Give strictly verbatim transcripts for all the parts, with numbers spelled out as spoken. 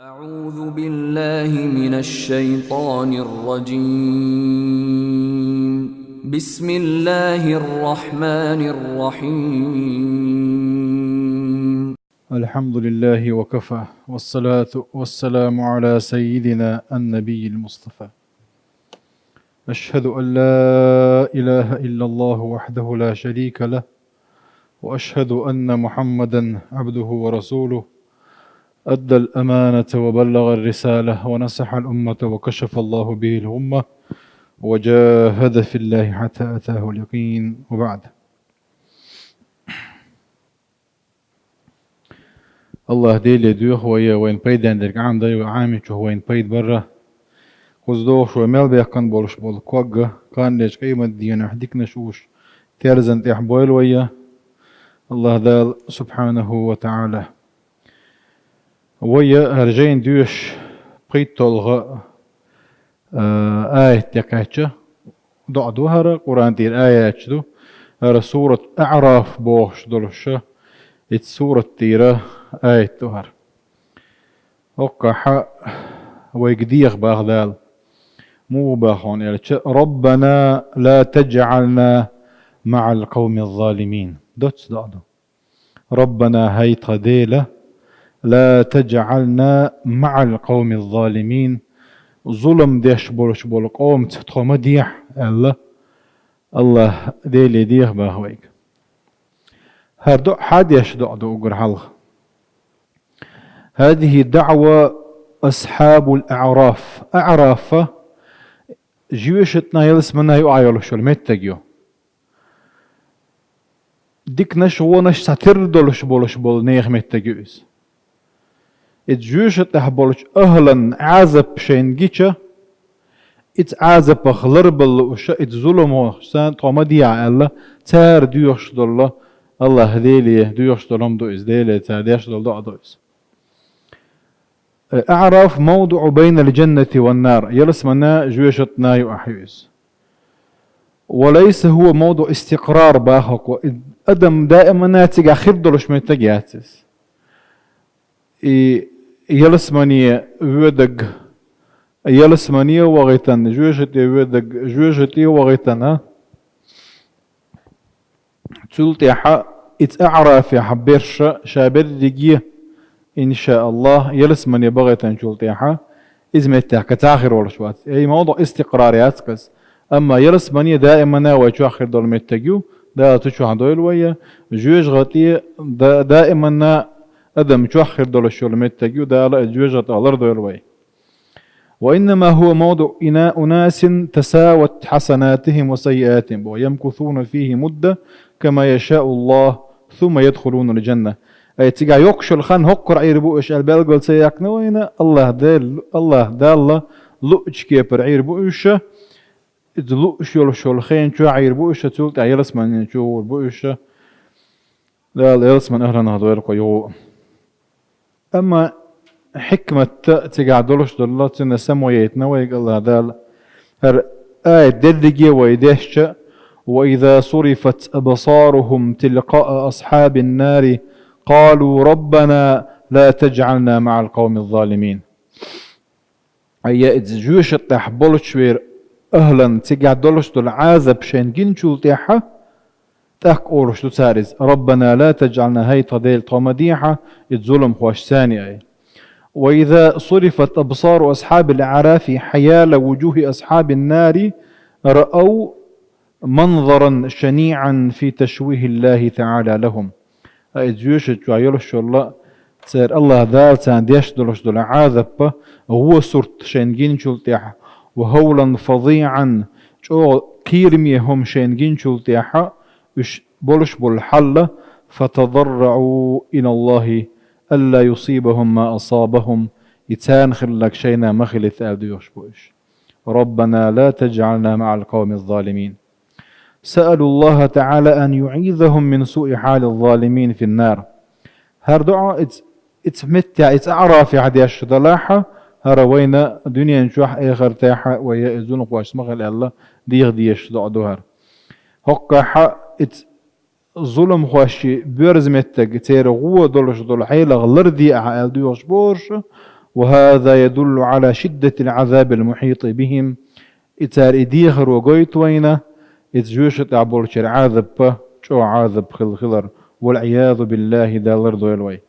أعوذ بالله من الشيطان الرجيم. بسم الله الرحمن الرحيم. الحمد لله وكفى، والصلاة والسلام على سيدنا النبي المصطفى. أشهد أن لا إله إلا الله وحده لا شريك له، وأشهد أن محمدا عبده ورسوله، أدى الأمانة وبلغ الرسالة ونصح الأمة وكشف الله به الغمة وجاهد في الله حتى أتاه اليقين، وبعد. АллахӀ Деле доьху вай, вайна пайден дерг Ӏамадой, Ӏамийчох вайна пайда бар. Кхуза догӀуш вай мел баьккхина болуш болу ког а, кхана дерш къематдийнахь диканаш уьш терзан тӀехь бойла вай, АллахӀ Дала субхьанаху ва таӀала. Вай хӀара жайна доьшуш пхийтталгӀа а, аят тӀе кхаьчча, доӀа ду хӀара, Къуръан тӀера аяташ ду. ХӀара сурат АӀраф бохуш долуш, ицу сурат тӀера аят ду хӀара. ХӀокхахь вайга деха боху Дала. Муха боху хьуна аьлча: «ربنا لا تجعلنا مع القوم الظالمين». Доцца доӀа ду. «ربنا», хӀай тхан Дела, «لا تجعلنا مع القوم الظالمين», зулам деш болуш болу къомаца тхо ма дехьа, аьлла, АллахӀ Деле деха боху вайга. ХӀара доӀа хьан деш доӀа ду уггар хьалха? «هذه دعوى أصحاب الأعراف». АӀраф жоьжахатина, ялсаманина юкъахь йолуш йолу меттиг ю. Диканаш, вонаш цхьатерра долуш болуш болу нехан меттиг ю иза. Иза жоьжахатехь болчу ахӀлан Ӏазап шайна гича, иза Ӏазапах ларбала лууш, иза зуламхошца тхо ма дехьа аьлла, цара доьхуш долу, АллахӀ Деле доьхуш долу хӀума ду иза, Деле цара деш долу доӀа ду иза. «الأعراف موضع بين الجنة والنار», ялсаманина, жоьжахатина юкъахь ю иза. «وليس هو موضع استقرار», боху хӀокхо. И адам даимана цигахь хир долуш меттиг яц иза. И ялсамане воьдург ялсамане вахийтина, жоьжахате воьдург жоьжахате вахийтина, цул тӀаьхьа иза АӀрафехь берш ша берриге, иншааллахӀ, ялсамане бахийтинчул тӀаьхьа иза меттехь кхин цхьа хир волуш вац. Ай, мавдуӀ истикърар яц-кх иза. Амма ялсамане даимана вай чохь хир долу меттиг ю, Дала цу чохь дойла вай. Жоьжахате да-, даимана адам чохь хир долуш йолу меттиг ю, Дала иза жоьжахатех лардойла вай. «وإنما هو موضع إنا-، أناس تساوت حسناتهم وسيئاتهم، ويمكثون فيه مدة كما يشاء الله، ثم يدخلون الجنة». Ай, цигахь йоккхуш йолу хан хӀокхура Ӏийр бу уьш аьлла белгал ца яьккхина вайна, АллахӀ Дел-, АллахӀ Далла луъучу кепара Ӏийр бу уьш, иза луъуш йолуш йолу хен чохь Ӏийр бу уьш, цул тӀаьхьа ялсаманин чу гӀур бу уьш. Дала ялсаманин ахӀланах дойла кху юха. Амма хьикмат цигахь долуш долу, цуьнан само яйтина вайга АллахӀ Дала. ХӀара аят дерриге вай дешча: «وإذا صرفت أبصارهم تلقاء أصحاب النار قالوا ربنا لا تجعلنا مع القوم الظالمين». Ай, я иза жоьжахатехь болчу вера ахӀлан цигахь долуш долу Ӏазап шайна гиначул тӀаьхьа, тӀаккха олуш ду цара иза: «ربنا لا تجعلنا», хӀай тхан Дела, тхо ма дехьа иза зуламхошца царна, ай. «وإذا صرفت أبصار أصحاب الأعراف حيال وجوه أصحاب النار رأوا منظرا شنيعا في تشويه الله تعالى لهم». Ай, иза жоьжахати чохь йолуш йолу, церан АллахӀ Дала царна деш долуш долу Ӏазапа гӀо сурт шайна гиначул тӀаьхьа, «وهولا فظيعا», чӀогӀа кхераме хӀума шайна гиначул тӀаьхьа, уьш болуш болу хьал, «فتضرعوا إلى الله ألا يصيبهم ما أصابهم», и царна хилларг шайна ма хилийта аьлла доьхуш бу уьш. «ربنا لا تجعلنا مع القوم الظالمين». «سألوا الله تعالى أن يعيذهم من سوء حال الظالمين في النار». ХӀара доӀа иза, иза меттехь, иза АӀрафехь деш далахь, хӀара вайна дуьнен чохь, эхартехь вай иза зуламхошца ма хила аьлла, деха дезаш доӀа ду хӀара. ХӀокхахь иза зуламхошчий боьрза меттиг, церан гӀо долуш долу хьелах ларде ахьа аьлла доьхуш бу уьш, وهذا يدل على شدة العذاب المحيط بهم. И цар и дехар гойту вайна, и жоьша тӀехь болчеран Ӏазаппа, чӀогӀа Ӏазап хила хилар, والعياذ بالله, Дала лардойла вай.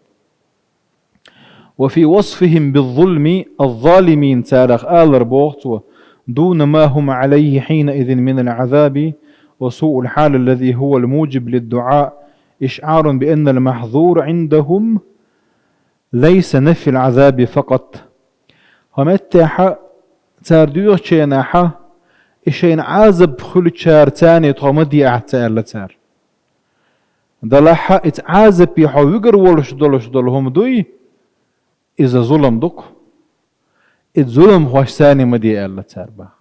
وفي وصفهم بالظلم الظالمين, царах алар боху цо, دون ما هم عليه حينئذ من العذاب وسوء الحال الذي هو الموجب للدعاء إشعار بأن المحظور عندهم ليس نفي العذاب فقط. ХӀокху меттехь цара доьхучу хенахь, и шайна Ӏазап хуьлучара царна тхо ма де ахь ца аьлла цара. Делахь а, иза Ӏазапе хьо вуьгур волуш долуш долу хӀума дуй, иза зулам ду-кх. И зуламхошца ма де аьлла цара боху.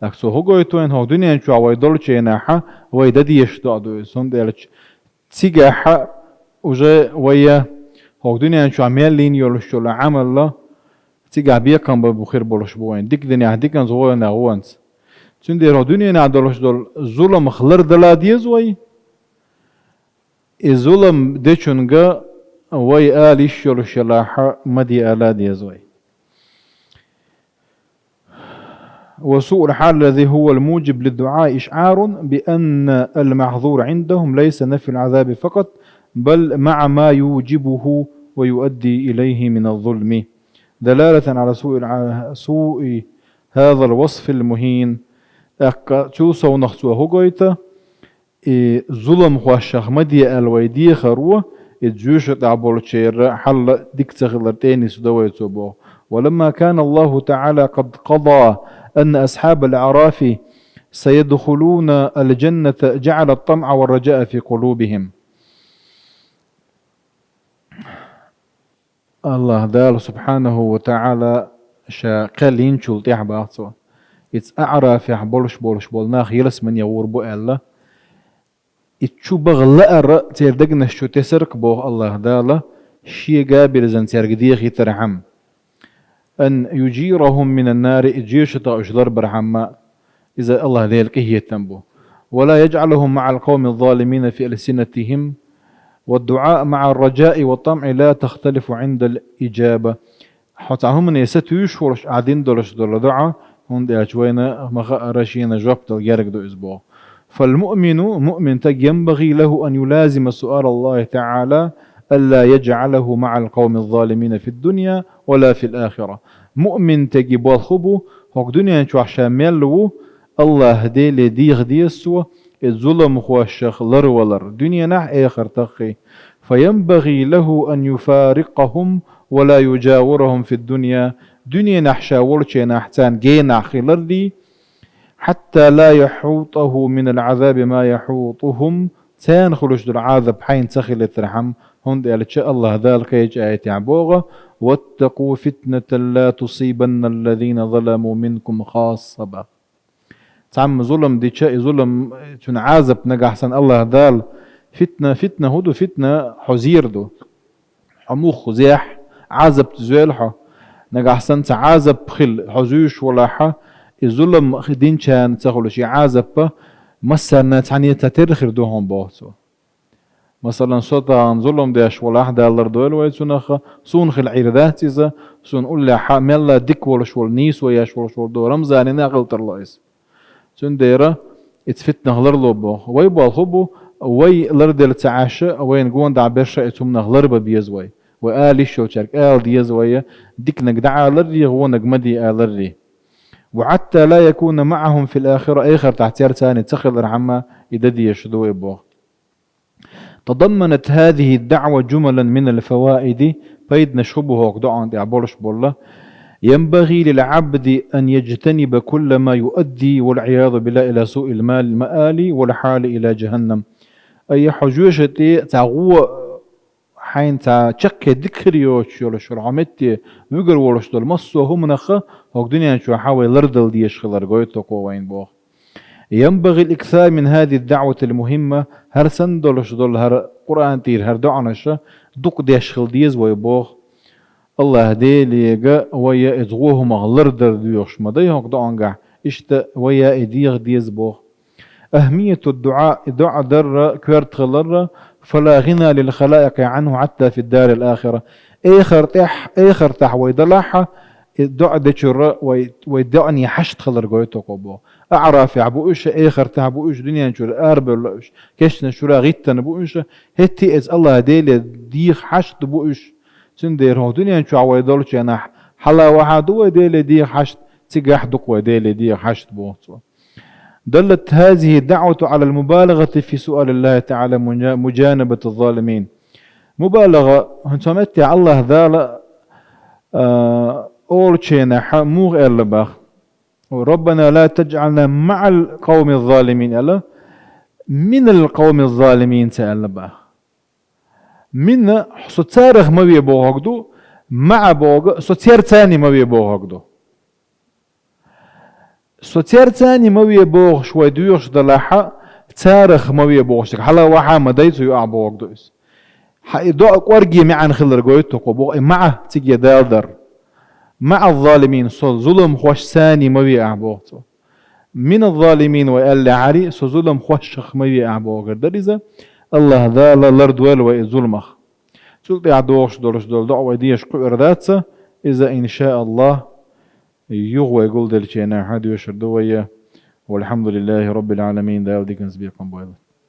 ТӀаккха цо хӀун гойту вайна, хӀокху дуьнен чохь вай долчу хенахь, вай дан дезаш доӀа ду иза. ХӀунда аьлча цигахь уже вай хӀокху дуьнен чохь мел йина йолуш йолу Ӏамал, цигахь бекхам бан бу хир болуш бу вайн. Дика динехь диканца, вон динехь вонца. Цундела хӀокху дуьненахь долуш долу зуламах лардала деза вай. И зулам дечунга вай ала йиш йолуш елахь а, ма де ала деза вай. وسوء الحال الذي هو الموجب للدعاء إشعار بأن المحظور عندهم ليس نفي العذاب فقط، بل مع ما يوجبه ويؤدي إليه من الظلم، دلالة على سوء الع-، سوء هذا الوصف المهين. ТӀаккха цул совнах цо хӀун гойту? И зуламхошах ма де аьлла вай дехаро, и жоьша тӀехь болчеран хьал дика ца хилар тӀе нисдо вай цо боху. ولما كان الله تعالى قد قضى أن أصحاب الأعراف سيدخلون الجنة جعل الطمع والرجاء في قلوبهم. АллахӀ Дала субхьанаху ва таӀала ша кхел йинчул тӀаьхьа боху цо, иза АӀрафехь болуш болуш болу нах ялсамане гӀур бу аьлла, и чу баха лаар церан дегнаш чу тесарх боху АллахӀ Дала, шега бирзина цаьрга дехийтархьама. أن يجيرهم من النار, и жоьша тӀехь уьш ларбархьама, иза АллахӀ Делан къинхетам бу. ولا يجعلهم مع القوم الظالمين في ألسنتهم، والدعاء مع الرجاء والطمع لا تختلف عند الإجابة. Хьо цхьа хӀумане сатуьйсуш волуш ахь дина долуш долу доӀа, хӀунда аьлча вайна ма хаара шена жоп дала герга ду иза боху. فالمؤمن, муъмин стаг, ينبغي له أن يلازم سؤال الله تعالى ألا يجعله مع القوم الظالمين في الدنيا ولا في الآخرة. Муъмин стеган болх бу, хӀокху дуьнен чохь ша мел ву, АллахӀ Деле деха деза цо, и зуламхошах ларвалар дуьненахь а, эхартахь а. فينبغي له أن يفارقهم ولا يجاورهم في الدنيا, дуьненахь ша волчу хенахь царна генахь хиларий, حتى لا يحوطه من العذاب ما يحوطهم, царна хуьлуш долу Ӏазап хьайна ца хилийтархьама, хӀунда аьлча АллахӀ Дала кхечу аятехь боху: واتقوا فتنة لا تصيبن الذين ظلموا منكم خاصة боху. Цхьамма зулам дича, и зулам, цуьнан Ӏазап нагахь санна АллахӀ Дала, фитна, фитна хӀун ду? Фитна хьо зер ду. Хьо мух зехь, Ӏазапца зоьлу хьо. Нагахь санна цхьа Ӏазап хила хьо зуьйш волахь, и зулам динчарна ца хуьлуш и Ӏазаппа массарна цхьаьна цхьатерра хир ду хьуна боху цо. Масалан, со тахана зулам деш волахь, Дала лардойла вай цунах, суна хила Ӏийр дац иза, суна уллехь мелла дика волуш волу, нийсо еш волуш волу ду, Рамзанина а хила тарло иза. Цундела иза фитнах ларло боху. Вай болх бу, вай ларделла ца Ӏаш, вайна гонаха берш а иза хӀуманах ларбан беза вай. Вай ала йиш йолчаьрга ала деза вай, диканиг дӀааларрий, вониг ма де аларрий. وحتى لا يكون معهم في الآخرة, эхартахь церан царна ца хилархьама, и дан дезаш ду вай боху. تضمنت هذه الدعوة جملا من الفوائد, пайданаш хӀун бу хӀокху доӀан тӀехь болуш болла. ينبغي للعبد أن يجتنب كل ما يؤدي والعياذ بالله إلى سوء المال، المآل والحال إلى جهنم. Ай, хьо жоьша тӀе цхьа гӀо, хьайна цхьа чаккхе дика хир йоцуш йолуш йолу хьо метте вуьгур волуш долу массо а хӀуманах хӀокху дуьнен чохь вай лардала дезаш хилар гойту кхо вайна боху. ينبغي الإكثار من هذه الدعوة المهمة, хӀара санна долуш долу, хӀара Къуръан тӀера хӀара доӀанаш дукха деш хила деза вай боху. АллахӀ Делега вай иза гӀо хӀумах лардар доьхуш ма дай хӀокху доӀангахь, иштта вай и деха деза боху. أهمية الدعاء, и доӀа дарра, коьрта хиларра, فلا غنى للخلائق عنه حتى في الدار الآخرة. Эхартахь, эхартахь вай далахьа, и доӀа дечура вай, вай доӀане хьашт хилар гойту кхо боху. АӀрафехь бу уьш, эхартахь бу уьш, дуьнен чуьра арабевлла уьш, кешнаш чуьра гӀиттина бу уьш, хӀетте а иза Аллах Деле деха хьашт бу уьш. Цундела хӀокху дуьнен чохь вай долчу хенахь, хьала вахьа ду вай Деле деха хьашт, цигахь ду-кх вай Деле деха хьашт боху цо. دلت هذه الدعوة على المبالغة في سؤال الله تعالى مجا-، مجانبة الظالمين. МубалагӀа, хӀинца метте Аллах Дала, а, олученахьа муха аьлла бах: «ربنا لا تجعلنا مع القوم الظالمين», аьлла, «من القوم الظالمين» ца аьлла бах. «من» со царах ма ве бохург ду, «مع» бохург со церцани ма ве бохург ду. Со церцани ма ве бохуш вай доьхуш далахьа, царах ма ве бохуш дерг хьала вахьа ма дай цу юкъахь бохург ду иза. Хьан и доӀа кӀорге маьӀна хилар гойту кхо боху, и «مع» циге далдар. «مع الظالمين», со зуламхошцани ма ве ахь боху цо. «من الظالمين» вай аьллехьарий, со зуламхошах ма ве ахь бохург дара иза. Аллах Дала лардойла вай и зуламах. Цул тӀаьхьа дохуш долуш долу доӀа вай деша кхуьур дац, иза, иншааллах, юха вай гулделлачу хенахь доьшур ду вай. والحمد لله رب العالمين. Дала диканца бекхам бойла.